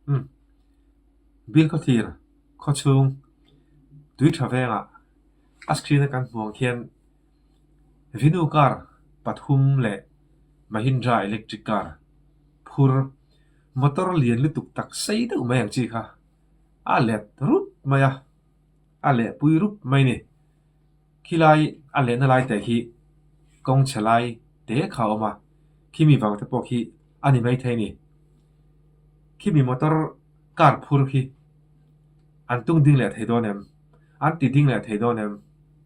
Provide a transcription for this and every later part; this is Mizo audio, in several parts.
Umm. Bilkhawthlir khawchhung tui tha vengah a screen a kan hmuh ang khian Vinu car pathum leh Mahindra electric car phur motor lian lutuk tak sei deuh mai ang chi kha a let rup mai a, a lehpui rup mai a ni. Khilai a lehna lai te hi kawng chhe lai te kha a awm a, khimi vang te pawh khi a ni maithei a ni. Khimi motor car phur khi an tung ding leh thei dawn em? An ti ding leh thei dawn em?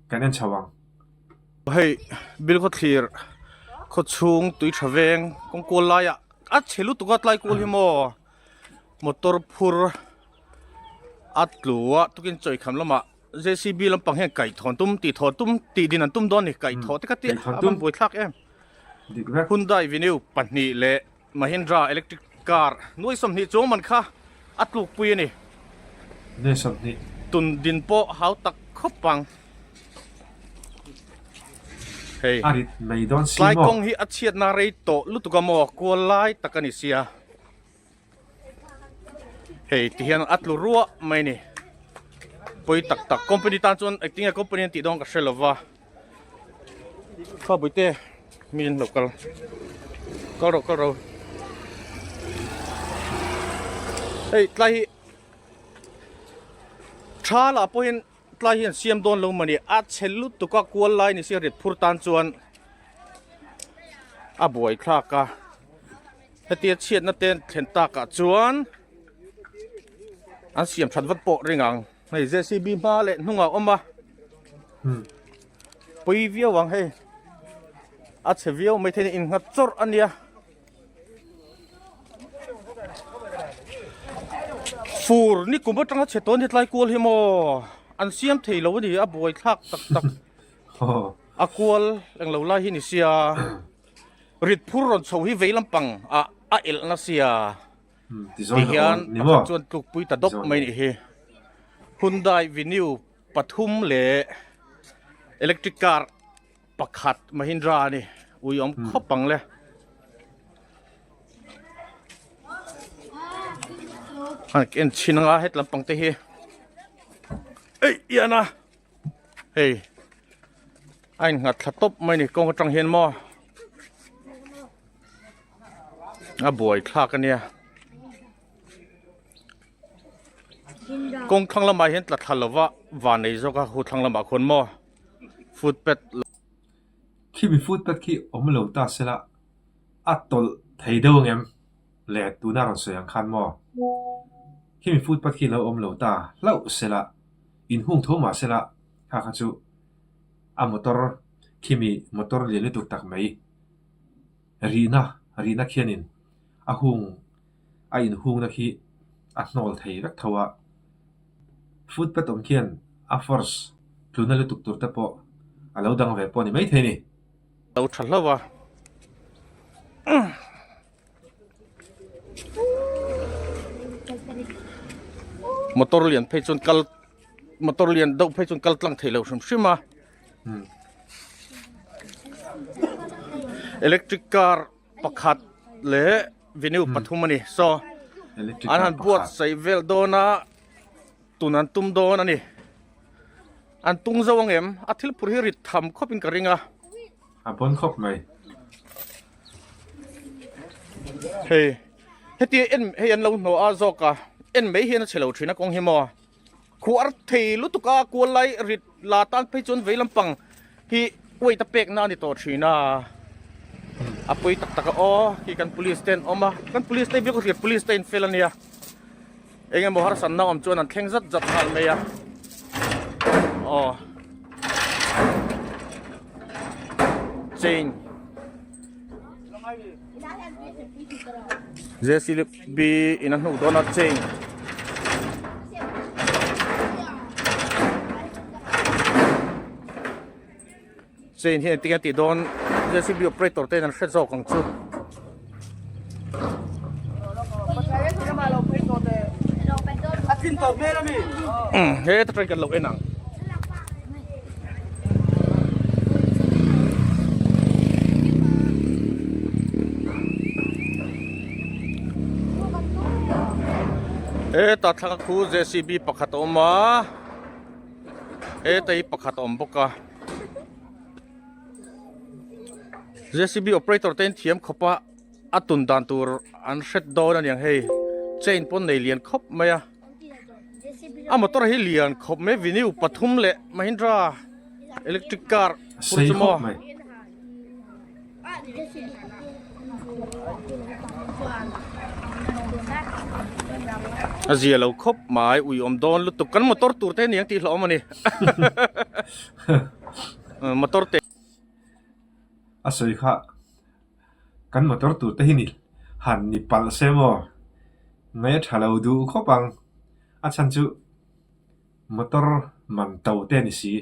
Kan en chho ang. Hei Bilkhawthlir khawchhung tui tha veng kawng kual laiah a chhe lutuk a tlai kual hi maw motor phur a tlu a tukin chawikham lamah J_C_B lampang hian kaih thawn tum tih thawn tum tih din an tum dawn a ni kaih thawh te kha tih a van buai thlak em Hyundai Venue pahnih leh Mahindra electric car nuai 20 chuang man kha a tluk pui a ni. Nuai 20. Tun din pawh hau tak khawp ang. Hei. A rit mai dawn si maw? Tlai kawng hi a chhiatna rei tawh lutuk a maw? Kual lai tak a ni sia. Hei ti hian a tlu ruah mai a ni. Pawi tak tak company tan chuan engtin nge company an tih dawn ka hre lo va. Kha buite mi an lo kal kal rawh kal rawh hei tlai hi tha lah pawhin tlai hi an siam dawn lo mawni a chhe lutuk a kual lai ni sia rit phur tan chuan a buai thlak a hetia chhiatna te thlen takah chuan an siam that vat pawh ring ang. Hei JCB hma leh hnungah a awm a pui viau ang hei a chhe viau mai thei a innghat chawrh a nia fur ni kum atanga chhe tawn hi tlai kual hi maw an siam thei lo a ni a buai thlak tak tak a kual englo lai hi ni sia rit phur rawn chho hi vei lampang ah a elh na sia. Tihian pakhat chuan tlukpui ta dawp mai nih hi. Hyundai Venue pathum leh electric car pakhat Mahindra a ni. Ui awm khawp ang le. A en chhin anga het lampang te hi. Ei ian a. Hei a innghat thla tawp mai ni kawng atang hian maw. A buai thlak a nia kawng thlang lamah hian tla thla lova van nei zawk a hu thlang lamah khawn maw footpath Khimi footpath khi awm lo ta sela a tawlh thei deuh ang em le tuna rawn sawi ang khan maw khimi footpath khi lo awm lo ta hlauh sela inhung tho mah sela kha kha chu a motor khimi motor lian lutuk tak mai. Rihna, rihna khianin a hung, a inhungna khi a hnawl thei vek tho a. Footpath awm khian a force tluna lutuk tur te pawh a lo dang ve pawh a ni maithei a ni. Lo tha hlauh a. Motor lian phei chuan kal motor lian deuh phei chuan kal tlang thei lo hrim hrim a. Electric car pakhat leh venue pathum a ni saw an han buatsaih vel dawn a tun an tum dawn a ni an tung zo ang em a thil phur hi rit tham khawp in ka ring a a bawn khawp mai hei heti en hei an lo hnawh a zawk a en mai hian a chhe lo thin a kawng hi maw. Khuar thei lutuk a kual lai rit la tan phei chuan vei lampang hi weight a pek na a ni tawh thin a a pawi tak tak a aw khi kan police te an awm a kan police te hi biak hriat police te in fel a nia eng emaw harsatna awm chuan an thleng zat zat nghal mai a aw chain JCB in a hnuk dawn a chain chain hi engtin nge tih dawn JCB operator te in an hre zawk ang chu. He ta kan lo en ang. Heta thlang a khu JCB pakhat a awm a heta hi pakhat a awm bawk a JCB operator te in thiam khawp a a tun dan tur an hret dawn a niang hei chain pawn nei lian khawp mai a a motor hi lian khawp mai venue pathum leh Mahindra electric car phur chu maw. A zia lo khawp mai ui awm dawn lutuk kan motor tur te aniang tih hlauhawm a ni motor te. A sawi kha kan motor tur te hi ni han ni palh se maw ngaih a tha lo duh khawp ang a chhan chu motor man to te a ni si.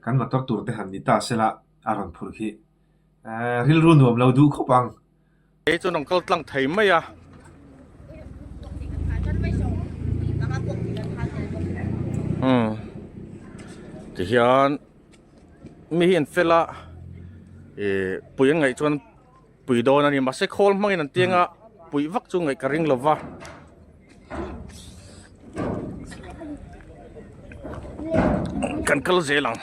Kan motor tur te han ni ta sela a rawn phurh khi rilru nuam lo duh khawp ang. Kei chuan rawn kal tlang thei mai a. Umm tihian mi hi an fel a ih pui an ngaih chuan pui dawn a ni mahse khawl hmangin an tiang a puih vak chu ngaih ka ring lo va. Kan kal zel ang.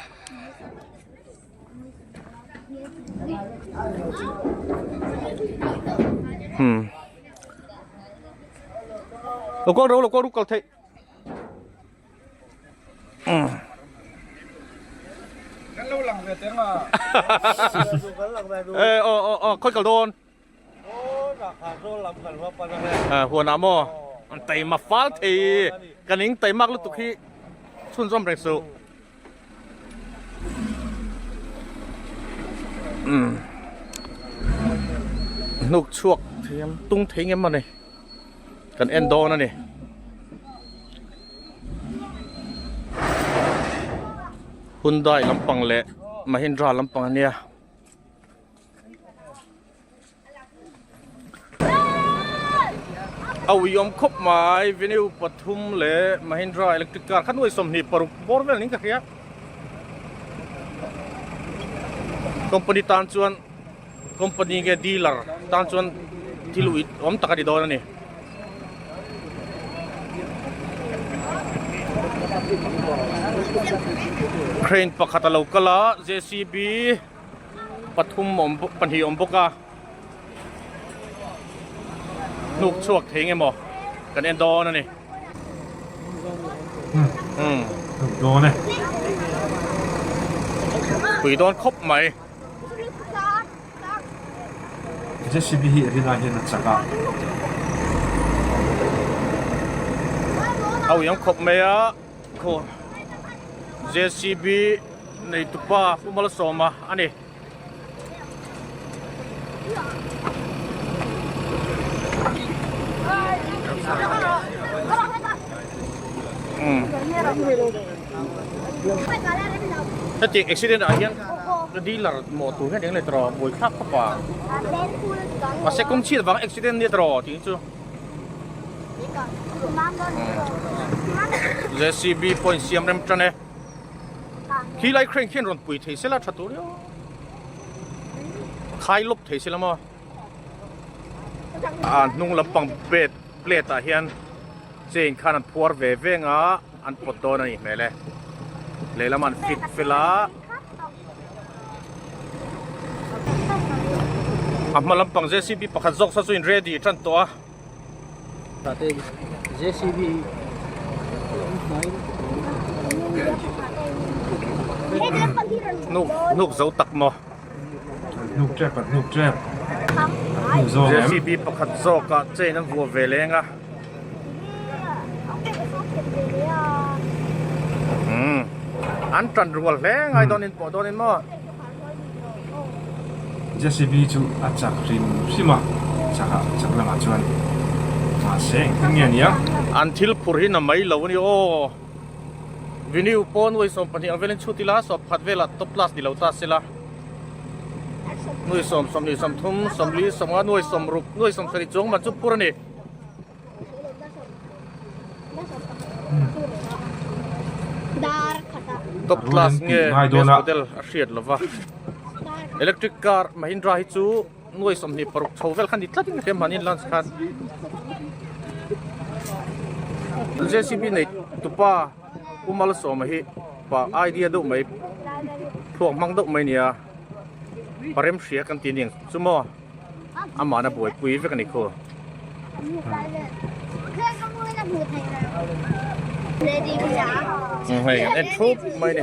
Hmm. Lo kal ro lo kal ru kal thei. Kan lo lang ve teng a. Ê ờ ờ ờ khoi kal dawn. Huan ah maw an taima fal thei ka ning taimak lutuk hi chhunzawm reng suh. Hnuk chhuak thiam tung thei ngem a ni kan en dawn a ni. Hyundai lampang leh Mahindra lampang a nia. A ui awm khawp mai venue pathum leh Mahindra electric car kha nuai 26 bawr vel niin ka hria company tan chuan company nge dealer tan chuan thil ui awm tak a ni dawn a ni. Crane pakhat a lo kal a J_C_B. Pathum awm bawk pahnih awm bawk a hnuk chhuak thei nge maw kan en dawn a ni. Umm hnuk dawn e. Pui dawn khawp mai. JCB hi rinah hian a chak a. A ui awm khawp mai a. Khaw JCB neitupa Pu Malsawma a ni. Hetiang accident ah hian dealer mawh tur hian eng leh tawh buai thlak khawp a. Mahse kawng chhiat vang accident nia tawh tih chu. JCB pawh in siam rem tan e khi lai crane khian rawn pui thei sela tha tur riau khai lawp thei sela maw a hnung lampang plate plate ah hian chain khan an phuar ve veng a an pawt dawn a nih hmel e lehlam an fit fel a. A hma lampang JCB pakhat zawk saw chu in ready tan tawh a. Hnuk hnuk zo tak maw. Hnuk tep an hnuk tep. Hnuk zawk em. JCB pakhat zawk ah chain an vuah ve leng a. Umm an tan rual hle ngai dawn in pawh dawn in maw. JCB chu a chak hrim hrim a chak ah chak lamah chuan mahse engtin nge nia. An thil phur hi na mai lo a ni aw. Venue pawn uai 12 ang velin chhut ila 11 velah top class ni lo ta sela. Nuai 10 20 30 30 50 nuai 60 nuai 70 chuang man chu phur a ni. Top class nge best model a hriat lova electric car Mahindra hi chu nuai 26 chho vel kha ni tlat in ka hria mahni lunch khan. JCB nei tupa Pu Malsawma hi pa idea deuh mai thluak hmang deuh mai nia pa rem hria kan ti aniang chu maw amahna buaipui vek a ni khaw. Hei kan en thup mai ni.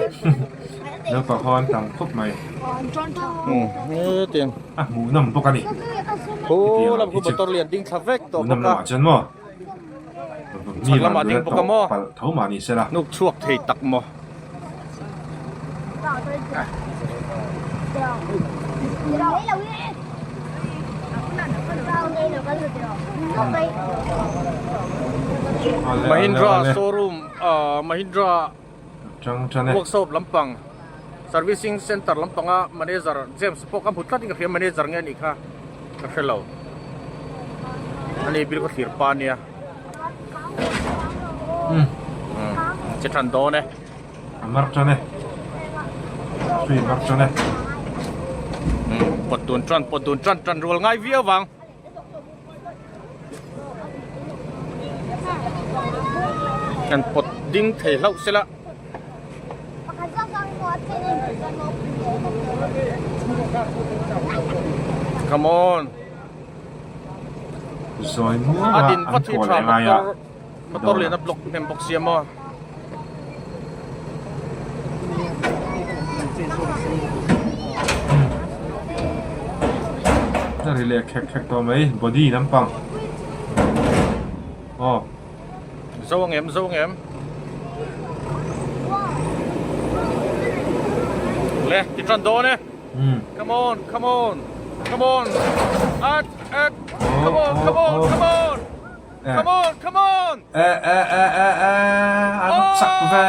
Naupang ho an tam khawp mai. Hetiang. A hmuhnawm bawk a ni. Khu lam khu motor lian ding thla vek tawh bawk a. Hmuhnawm lamah chuan maw. Chhak lamah ding bawk a maw. Palh tho mah ni sela. Hnuk chhuak thei tak maw. Mahindra showroom Mahindra workshop lampang servicing center lampanga manager James pawh ka hmu tlat in ka hria manager nge anih kha ka hre lo ani bill khaw thlir pa ania che than dawn e. A mar tan e. Tui mar tan e. Pawt dun tan pawt dun tan tan rual ngai viau vang. Kan pawt ding thei hlauh sela. Come on. Zawi muanga A din an vat hi kawl tha leh ngai a. motor motor lian a block hnem bawk sia maw. A ri leh khek khek tawh mai body lampang aw. Zo ang em zo ang em. Le ti tan dawn e. Come on come on come on at at come on come on come on. Come on, come on! Eh, eh, eh, eh, eh, an chak ve.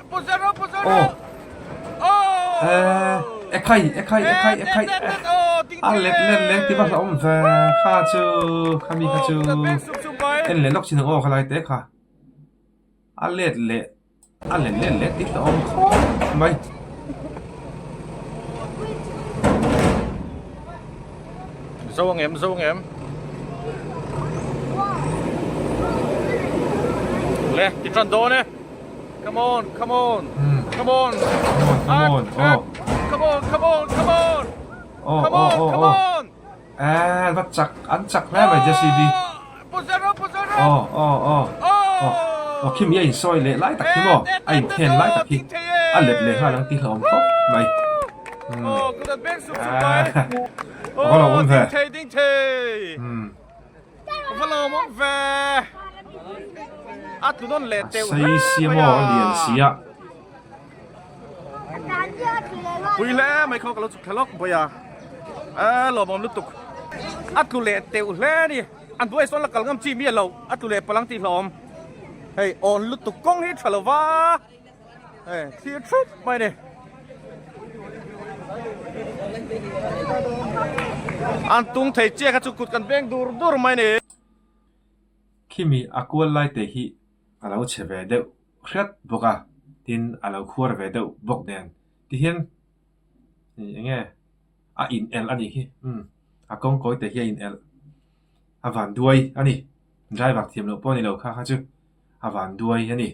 Puzero, puzero! Oh! Eh, e khai, e khai, e khai, e khai. A let let let ti va hlawm ve. Kha chu, kha mi kha chu. En leh lawk chin ang aw kha lai te kha. A let leh A let let let tih hlauhawm khawp mai. Zo ang em, zo ang em. Le, ti tran dawn e. Come on, come on. Come on. Come on, come on. Oh. Come on, come on, come on. Oh, Come on, oh, oh, come oh. on. Eh, va chak, an chak hle mai JCB. Aw, aw, aw. Aw, aw khi mi a insawi leh lai tak hi maw? A inphen lai tak hi a let leh nghal ang tih hlauhawm khawp mai. Umm. Ah, a va lawmawm ve. Umm. A sei sia maw, a lian sia. Pui hle mai khaw ka lo chhuk thla lawk bawi a a lawmawm lutuk a tlu leh teuh hle a ni an buai sawn la kal ngam chi miah lo a tlu leh palang tih hlawm hei awn lutuk kawng hi tha lova hei thlir thup mai a ni an tung thei chiah kha chu kut kan veng dur dur mai a ni. Khimi a kual lai te hi a lo chhe ve deuh hret bawk a, tin a lo khuar ve deuh bawk nen tihian ih eng nge a in elh a nih hi umm a kawng kawi te hi a in elh a van duai a ni driver thiam loh pawh a ni lo kha kha chu a van duai a ni.